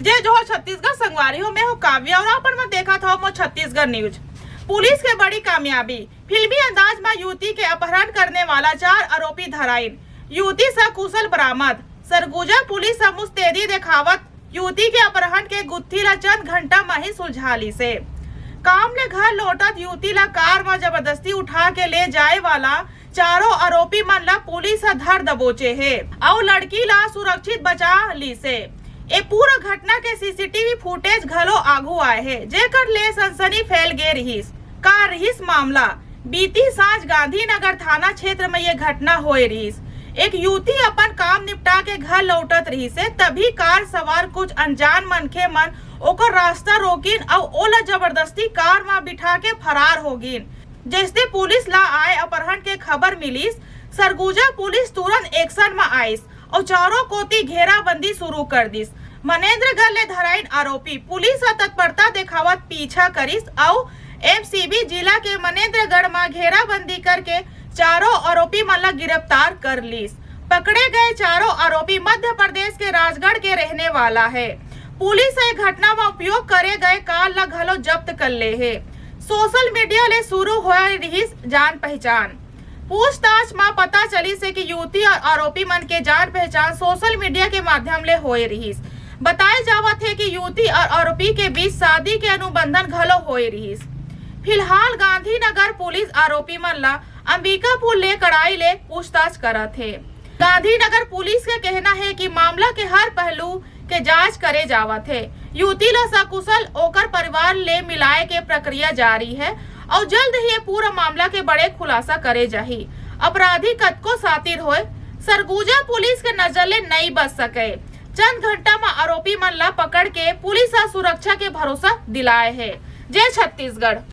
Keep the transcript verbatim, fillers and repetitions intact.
जय जोहार छत्तीसगढ़ संगवारी हो, मैं हूँ काव्या और आप मन देखत हव मोर छत्तीसगढ़ न्यूज। पुलिस के बड़ी कामयाबी, फिल्मी अंदाज में युवती के अपहरण करने वाला चार आरोपी धराइन, युवती सकुशल बरामद। सरगुजा पुलिस ह मुस्तैदी देखावत युवती के अपहरण के गुत्थी ला चंद घंटा म ही सुलझा लिसे। काम ले घर लौटत युवती ला कार म जबरदस्ती उठा के ले जाए वाला चारों आरोपी मन ला पुलिस ह धर दबोचे हे अउ लड़की ला सुरक्षित बचा लिसे। ए पूरा घटना के सीसीटीवी फुटेज घलो आघू आए हे, जेकर ले सनसनी फैल गे रिहिस। का रिहिस मामला? बीती सांझ गांधीनगर थाना क्षेत्र में ये घटना होए रिहिस। एक युवती अपन काम निपटा के घर लौटत रिहिस हे, तभी कार सवार कुछ अनजान मनखे मन ओकर रास्ता रोकिन अउ ओला जबरदस्ती कार म बिठा के फरार हो गिन। जैसे पुलिस ला आए अपहरण के खबर मिलिस, सरगुजा पुलिस तुरंत एक्शन म आइस अउ चारों कोती घेराबंदी शुरू कर दिस। मनेंद्रगढ़ ले धराइन आरोपी पुलिस ह तत्परता देखावत पीछा करिस अउ एमसीबी जिला के मनेंद्रगढ़ म घेराबंदी करके चारों आरोपी मन ला गिरफ्तार कर लिस। पकड़े गए चारों आरोपी मध्य प्रदेश के राजगढ़ के रहने वाला है। पुलिस ह ए घटना म उपयोग करे गए कार ला घलो जब्त कर ले हे। सोशल मीडिया ले शुरू होए रिहिस जान पहचान। पूछताछ म पता चलिस हे कि युवती और आरोपी मन के जान पहचान सोशल मीडिया के माध्यम ले होए रिहिस। बताए जावत हे कि युवती और आरोपी के बीच शादी के अनुबंधन घलो होए रिहिस। फिलहाल गांधीनगर पुलिस आरोपी मन ला अंबिकापुर ले कड़ाई ले पूछताछ करत हे। गांधीनगर पुलिस के कहना हे कि मामला के हर पहलू के जांच करे जावत हे। युवती ला सकुशल ओकर परिवार ले मिलाए के प्रक्रिया जारी हे अउ जल्द ही ये पूरा मामला के बड़े खुलासा करे जाही। अपराधी कतको शातिर होए, सरगुजा पुलिस के नजर ले नइ बच सके। चंद घंटा म आरोपी मन ला पकड़ के पुलिस ह सुरक्षा के भरोसा दिलाए हे। जय छत्तीसगढ़।